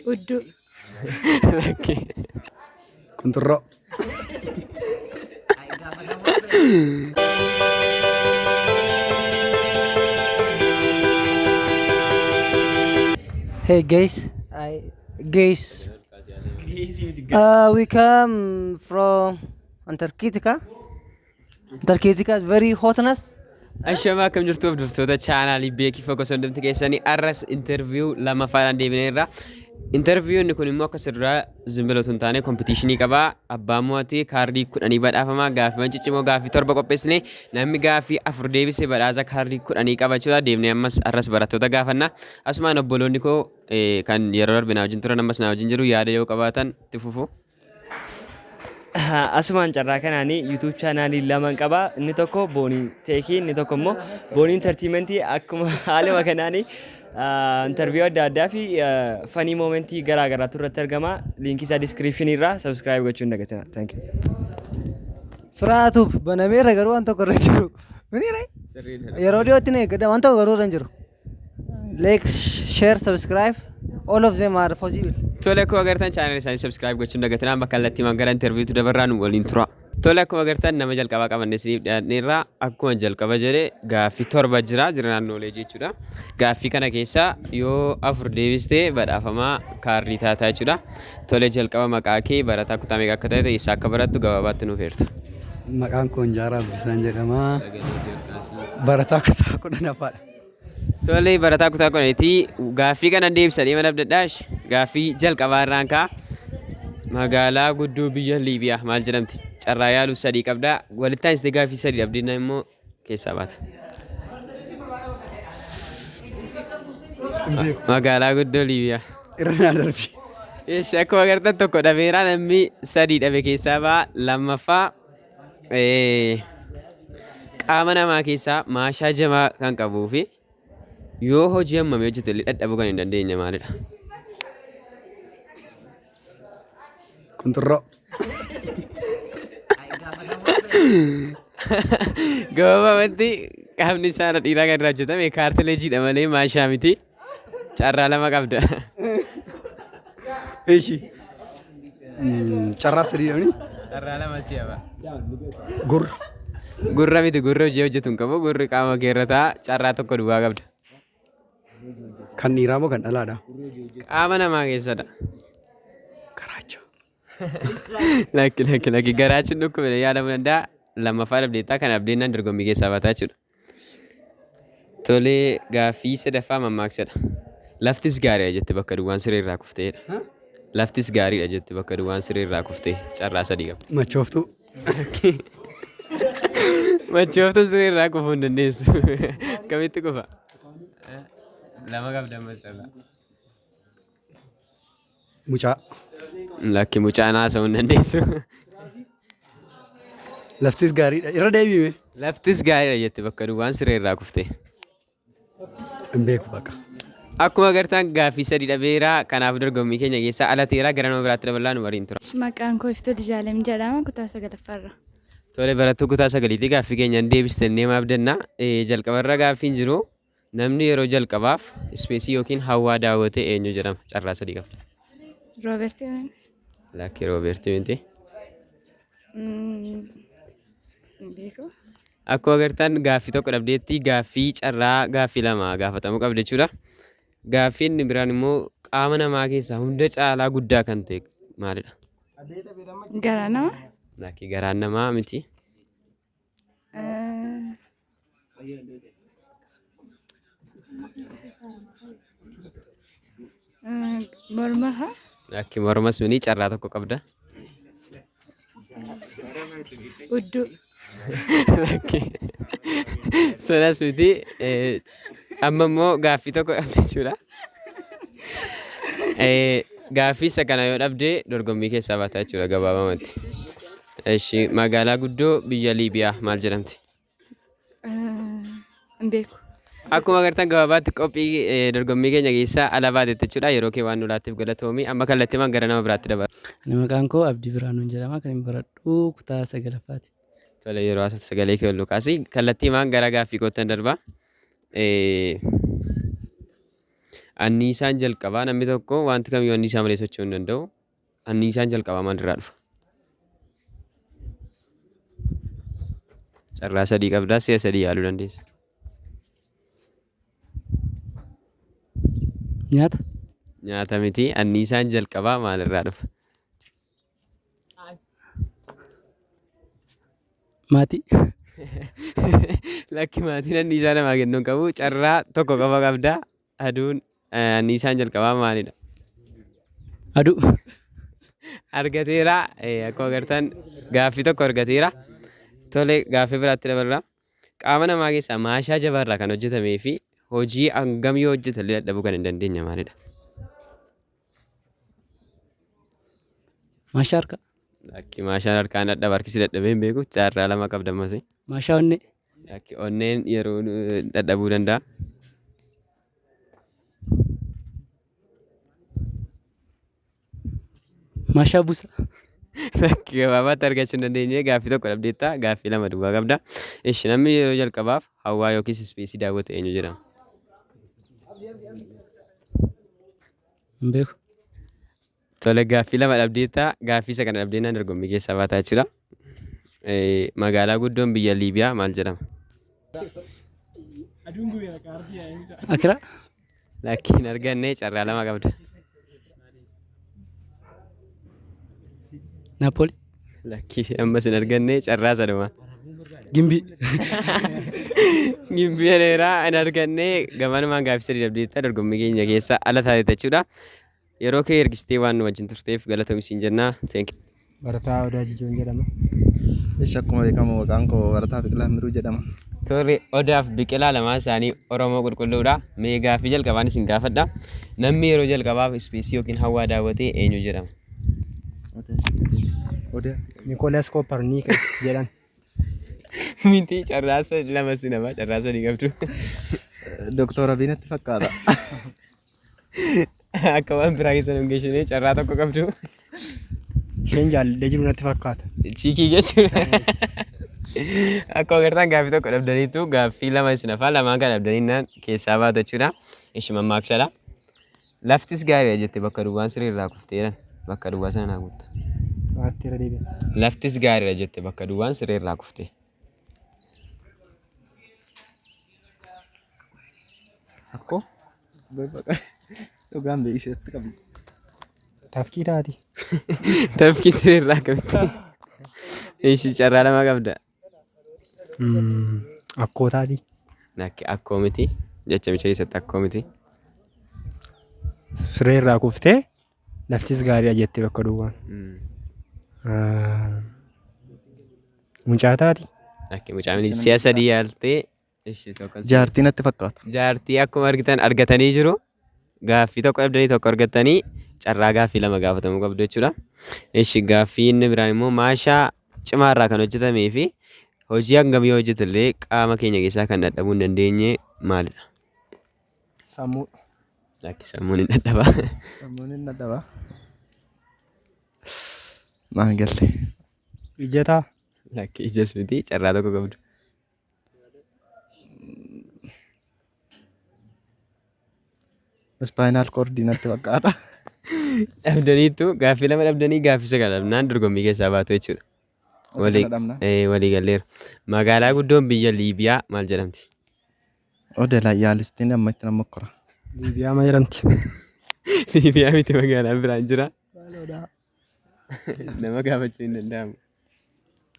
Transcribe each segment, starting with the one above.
Udduu. Lakki. Qunxurroo. Hey guys, I guys. We come from Antarctica. Antarctica is very hotness. Ashamaa, akkam jirtu hordoftoota chaanaalii Beekii Focus? Hundumti keessanii arras interview lammaffaadhaan deebineerra. Interviewni kun immoo akka sirraa zimbila otoo hin taane competition qabaa. Abbaan mo'atee kaardii 10 badhaafama. Gaaffiiwwan ciccimoo gaaffii torba qopheessine, namni gaaffii afur deebise badhaasa kaardii 10 qaba jechuudha. Deemnee ammas arras barattoota gaafanna. Asumaan obboloonni koo kan yeroo darbe na wajjin turan ammas na wajjin jiru, yaada yoo qabaatan itti fufu. Asumaan carraa kanaan YouTube chaanaalii lama qaba. Inni tokko Boonii Teekii, inni tokko immoo Boonii Entertainmentii. Akkuma haaluma kanaan interview adda addaa fi funny momentii garaa garaatu irratti argama. Linkii isaa descriptionii irraa subscribe gochuu hin dagatinaa. Thank you. Firaatuuf banameera, garuu waan tokko irra jiru. Miniire? Yeroo dhiyootti ni eeggada, waan tokko garuu irra hin jiru. Like, share, subscribe, all of them are possible. Tole, akkuma agartan chaanaalii isaanii subscribe gochuun dagatinaa. Amma kallattii gara interviewtu dabarraa, nu waliin tura. Tole, akkuma agartan nama jalqabaa qabannee isiniif dhiyaanneerra. Akkuma jalqaba jedhe gaaffii torba jira general knowledge jechuudha. Gaaffii kana keessaa yoo afur deebistee badhaafamaa kaardii taataa jechuudha. Tole, jalqaba maqaa kee, barataa kutaa meeqa akka ta'e, eessa akka barattu gabaabaatti nuuf eerta. Maqaan koo Injaaraa Abdiisaan jedhama. Barataa kutaa 10ffaadha. Tole, barataa kutaa 10ti. Gaaffii kana deebisanii mana abdadhaash, gaaffii jalqabaa irraan ka'a. Magaalaa guddoo biyya Liibiyaa maal jedhamti? Carraa yaaluuf sadii qabdaa. Walitti aansitee gaaffii sadii dhabdinna immoo keessaa baata. Hin beeku. Magaalaa guddoo Liibiyaa. Irra naa darbi. Eesh, akkuma agartan tokko dhabeera, namni sadii dhabe keessaa ba'a. Lammaffaa, qaama namaa keessaa maashaa jabaa kan qabuu fi yoo hojii hammamii hojjete illee dadhabuu kan hin dandeenye maalidha? Qunxurroo. Gabaabumatti qaamni saala dhiiraa kan irraa hojjetame cartilageidha malee maashaa miti. Carraa lama qabda. Eeshi. Carraa sadii dhabni. Carraa lama si hafa. Gurra. Gurra miti, gurra hojii hojjetu hin qabu. Gurri qaama kee irra ta'a. Carraa tokko duwwaa qabda. Kan dhiiraa moo kan dhalaadha? Qaama namaa keessadha. Garaacha. Lakki, lakki, lakki, garaachi dhukkubee yaalamuu danda'a. Lammaffaa dhabdeettaa, kan abdeennaan dorgommii keessaa baataa jechuudha. Tolee, gaaffii sadaffaa mammaaksadha. Laftis gaariidha jette bakka duwwaan siree irraa kufteedha. Laftis gaariidha jette bakka duwwaan siree irraa kuftee. Carraa sadii qabda. Machooftuu. Machooftuu siree irraa kufuu hin dandeessu. Akkamitti kufa? Lama qabda ammas carraa. Mucaa. Lakki, mucaan haasa'uu hin dandeessu. Laftis gaariidha. Irra deebiime. Laftis gaariidha jette bakka duwwaan siree irraa kufte. Hin beeku bakka. Akkuma agartan gaaffii sadii dhabeera. Kanaaf dorgommii keenya keessaa ala ta'eera. Gara nama biraatti dabalaa, nu waliin tura. Maqaan koo Iftuu Dijaalem jedhama, kutaa sagalaffaarra. Tole, barattuu kutaa sagaliitii, gaaffii keenyaan deebistannee maaf danna. Jalqabarra gaaffiin jiru, namni yeroo jalqabaaf space yookiin hawaa daawwate eenyu jedhama? Carraa sadii qabda. Rooberti. Lakki, Rooberti miti. Hin beeku. Akkuma agartan gaaffii tokko dhabdeetti, gaaffii carraa gaaffii lama gaafatamuu qabda jechuudha. Gaaffiin inni biraan immoo qaama namaa keessaa hunda caalaa guddaa kan ta'e maalidha? Garaa nama. Lakki, garaan namaa miti. Morma haa? Lakki, mormas miti, carraa tokko qabda. Udduu. Lakki, sanas miti. Amma immoo gaaffii tokko qabda jechuudha. Gaaffii isa kana yoo dhabde dorgommii keessaa baata jechuudha gabaabamatti. Eshi, magaalaa guddoo biyya Liibiyaa maal jedhamti? Hin beeku. Akkuma agartan gabaabaatti qophii dorgommii keenya keessaa ala baatetti jechuudha. Yeroo kee waan nu laatteef galatoomi. Amma kallattiimaan gara nama biraatti dabala. Ani maqaan koo Abdii Biraanuun jedhama. Kan hin baradhu kutaa sagalaffaati. Tole, yeroo haasoftu sagalee kee ol kaasi. Kallattiimaan gara gaaffii koottan darba. Anniisaan jalqabaa namni tokko wanti kamiyyuu anniisaa malee socho'uu hin danda'u. Anniisaan jalqabaa maalirraa dhufa? Carraa sadii qabdaa si'a sadii yaaluu dandeessa. Nyaata. Nyaata miti. Anniisaan jalqabaa maalirraa dhufa? Maatii. Lakki maatiin anniisaa namaa kennuu hin qabu. Carraa tokko qofa qabda. Aduun anniisaan jalqabaa maalidha? Aduu. Argateera. Akkuma agartan gaaffii tokko argateera. Tole gaaffii biraatti dabarra. Qaama namaa keessaa maashaa jabaarraa kan hojjetamee fi hojii hangam yoo hojjetallee dadhabuu kan hin dandeenye maalidha? Maashaa harkaa. Lakki maashaan harkaan dadhaba harkisi dadhabee hin beeku. Carraa lama qabda ammas. Maashaa onnee. Lakki onneen yeroo dadhabuu danda'a. Maashaa busa. Lakki gabaabaatti argachuu hin dandeenye gaaffii tokko dhabdeetta gaaffii lama duwwaa qabda. Ishi namni yeroo jalqabaaf hawaa yookiis ispeesii daawwate eenyu jedhama? Hin beeku. Tole gaaffii lama dhabdeetta gaaffii isa kana dhabdeennaan dorgommii keessaa baataa jechuudha. Magaalaa guddoon biyya Liibiyaa maal jedhama? Akiraa. Lakki hin arganne carraa lama qabda. Naapooli. Lakki ammas hin arganne carraa saduma. Gimbii. Gimbii dheeraa hin arganne gamanumaan gaaffii sadii dhabdeetta dorgommii keenya keessa ala taate jechuudha. Yeroo kee ergistee waan nu wajjin turteef galatoomi siin jenna. Thank you. Barataa Odaa Jijoon jedhama. Ishi akkuma beekamu maqaan koo Barataa Biqilaa Miruu jedhama. Tole Odaaf Biqilaa lamaan isaanii Oromoo qulqulluudha. Mee gaaffii jalqabaan isin gaafadha. Namni yeroo jalqabaaf ispeesii yookiin hawaa daawwate eenyu jedhama? Odaa. Nikoolaas Koopparniikas jedhan. Miti carraa lama si nama carraa sadii qabdu. Doktor Abiy natti fakkaata. Akka waan biraa keessa nu geessinee carraa tokko qabdu. Isheen jaalladhee jiru natti fakkaata. Chiikii jechuudha. Akkuma agartan gaaffii tokko dhabdaniitu gaaffii lama isin hafaa lamaan kan dhabdaniinnaan keessaa baatu jechuudha. Ishi mammaaksadha. Laftis gaariidha jette bakka duwwaan siree irraa kuftee jedhan. Bakka duwwaa sana naa guutta. Waatti irra deebi'a. Laftis gaariidha jette bakka duwwaan siree irraa kuftee. Akkoo dhugaan beeksisatti qabdi. Tafkii taati. Tafkii siree irraa akkamitti? Ishi carraa lama qabda. Akkoo taati. Lakki akkoo miti. Jecha micha keessatti akkoo miti. Siree irraa kuftee laftis gaariidha jette bakka duwwaan. Mucaa taati. Lakki mucaa miti. Si'a sadii yaaltee Ishi tokko Jaartii natti fakkaata. Jaartii akkuma argitan argatanii jiru. Gaaffii tokko dhabdanii tokko argatanii carraa gaaffii lama gaafatamuu qabdu jechuudha. Ishi gaaffii inni biraan immoo maashaa cimaarraa kan hojjetamee fi hojii hangam yoo hojjetellee qaama keenya keessaa kan dadhabuu hin dandeenye maalidha? Sammuu. Lakki sammuun hin dadhaba. Sammuun hin dadhaba. Naan galle. Ijataa. Lakki ijas miti carraa tokko qabdu. Ispaayinaal koordii natti fakkaata. Dhabdaniitu gaaffii lama dhabdanii gaaffii sagal dhabnaan dorgommii keessaa baatu jechuudha. Isa Walii kana dhabna. walii galleera. Magaalaa guddoon biyya Liibiyaa maal jedhamti? Odeela yaalistiin amma itti nama mokkora. Liibiyaa ma jedhamti? Liibiyaa miti magaalaan biraan jira. Nama gaafachuu hin danda'amu.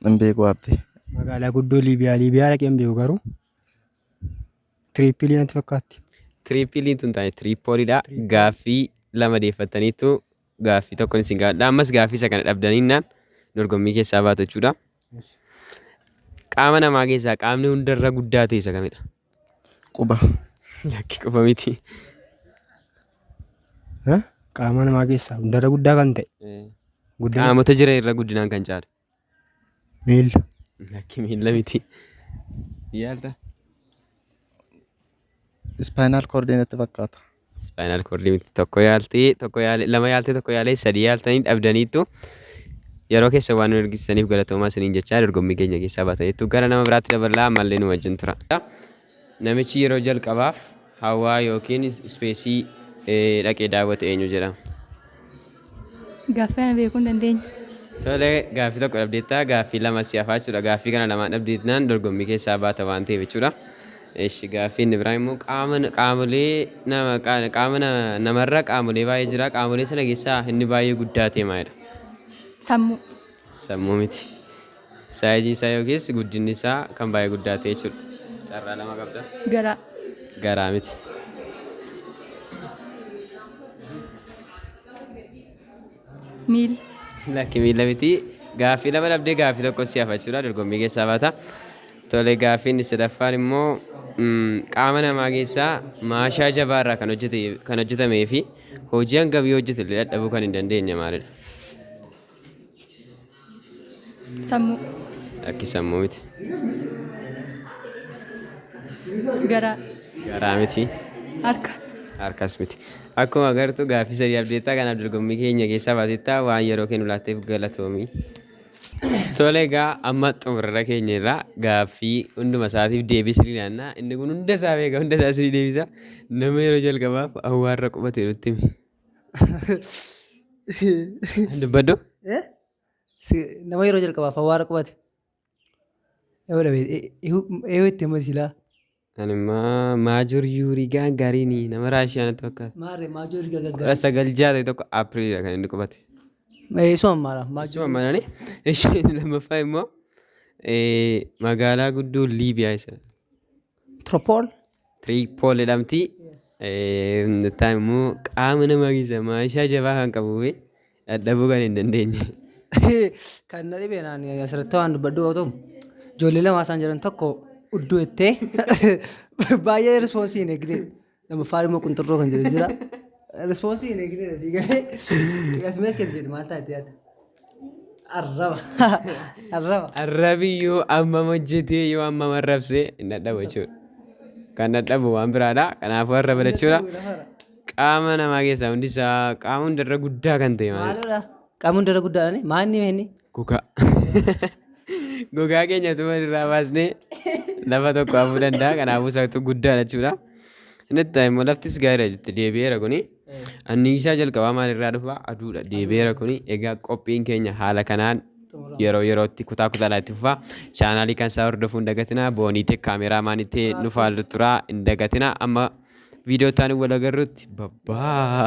Hin beeku abbe. Magaalaa guddoo Liibiyaa. Liibiyaa dhaqee hin beeku garuu. Tiriippilii natti fakkaatti. Tiriippiliin tun taane Tiriipooliidha. Gaaffii lama deeffattaniitu gaaffii tokkoon isin gaafadha. Ammas gaaffii isa kana dhabdaniinnaan dorgommii keessaa baatu jechuudha. Qaama namaa keessaa qaamni hundarra guddaa ta'e isa kamidha? Quba. Lakki quba miti. Qaama namaa keessaa hundarra guddaa kan ta'e. Guddina Qaamota jiran irra guddinaan kan caalu. miilla. Lakki miilla miti. Yaalta. Ispaayinaal koordii natti fakkaata. Ispaayinaal koordii miti. Tokko yaaltee tokko yaale lama yaaltee tokko yaalee sadii yaaltanii dhabdaniittu yeroo keessa waan nu ergistaniif galatoomaa isiniin jechaa dorgommii keenya keessaa baataniittu gara nama biraatti daballaa ammallee nu wajjin tura. Namichi yeroo jalqabaaf hawaa yookiin ispeesii dhaqee daawwate eenyu jedhama? Gaaffii kana beekuu hin dandeenye. Tole, gaaffii tokko dhabdeettaa, gaaffii lama si hafaa jechuudha. Gaaffii kana lamaan dhabdeetnaan dorgommii keessaa baata waan ta'eef jechuudha. Eshi, gaaffii inni biraa immoo qaama qaamolee nama qaama namarra qaamolee baay'ee jira. Qaamolee sana keessaa inni baay'ee guddaa ta'e maalidha? Sammuu. Sammuu miti. Saayiziin isaa yookiis guddinni isaa kan baay'ee guddaa ta'e jechuudha. Carraa lama qabda. Garaa. Garaa miti. Miila. Lakki, miila miti. Gaaffii lama dhabdee gaaffii tokko si hafa jechuudha. Dorgommii keessaa baata. Tole, gaaffii inni sadaffaan immoo qaama namaa keessaa maashaa jabaa irraa kan hojjete kan hojjetamee fi hojii hangam yoo hojjete illee dadhabuu kan hin dandeenye maalidha? Sammuu. Lakki, sammuu miti. Garaa. Garaa miti. Harka. Harkas miti. Akkuma agartu gaaffii sadii dhabdeettaa, kanaaf dorgommii keenya keessaa baatettaa. Waan yeroo kennu laatteef galatoomii. Tole, egaa amma xumurarra keenya irraa gaaffii hunduma isaatiif deebii sirrii laannaa. Inni kun hunda isaa beeka, hunda isaa sirrii deebisa. Nama yeroo jalqabaaf awwaarra qubate nutti himi. Dubbadhu. Nama yeroo jalqabaaf awwaara qubate. Yoo dhabe eeyyuu itti hima silaa. Ani immoo Maajoor Yuurii Gaangaariinii, nama Raashiyaa natti fakkaata. Maarree, Maajoor Gaggarii. 1961 Apriliidha kan inni qubate. Isuma maala? Maajoor. Isuma malani. Isheen lammaffaa immoo magaalaa guddoo Liibiyaa isa. Tropol. Tiriipool jedhamti. Inni immoo qaama namaa keessa maashaa jabaa kan qabuu fi dadhabuu kan hin dandeenye. Kan na dhibe naan asirratti waan dubbadhu yoo ta'u, ijoollee lama isaan jedhan, tokko udduu jettee baay'ee response hin eegne, lammaffaan immoo qunxurroo kan jedhu jira. Response hin eegne sii galee asmees keessa jedhu maal taate yaadda? Arraba. Arraba. Arrabiyyuu ammam hojjetee yoo ammam arrabsee hin dadhabu jechuudha. Kan dadhabu waan biraadha. Kanaafuu arraba jechuudha. Qaama namaa keessaa hundi isaa qaama hundarra guddaa kan ta'e maalidha? Maalidha? Qaama hundarra guddaadha. Maal inni? Gogaa. Gogaa keenya tuma irraa baasnee lafa tokko hafuu danda'a. Kanaafuu isaatu guddaadha jechuudha. Inni itti immoo laftis gaariidha jetti deebi'eera kuni. Anniisaa jalqabaa maalirraa dhufa? Aduudha. Deebi'eera kuni. Egaa qophiin keenya haala kanaan yeroo yerootti kutaa kutaadhaan itti fufa. Chaanaalii kan isaa hordofuu hin dagatinaa. Booniitee kaameraamaanitti nu faana turaa hin dagatinaa. Amma viidiyoo itti aanu wal agarrutti babbaa.